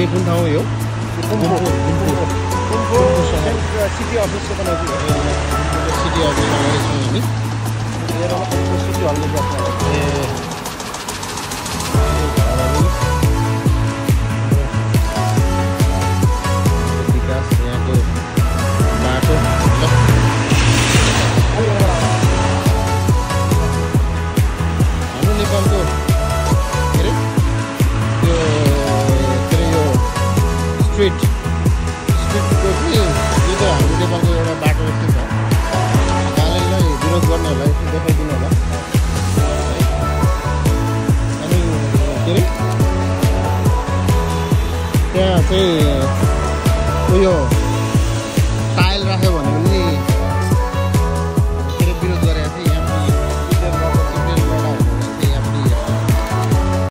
यो कुन ठाउँ हो यो सिटी अफिसको नजिक सिटी अफिसमा छौँ हामी सिटी हलले विकास यहाँको बाटो हाम्रो नेपालको के अरे यो स्ट्रिटको चाहिँ यो त हाम्रो नेपालको एउटा बाटो जस्तो छ बालैलाई विरोध गर्नलाई देखाइदिनु होला अनि के अरे त्यहाँ चाहिँ उयो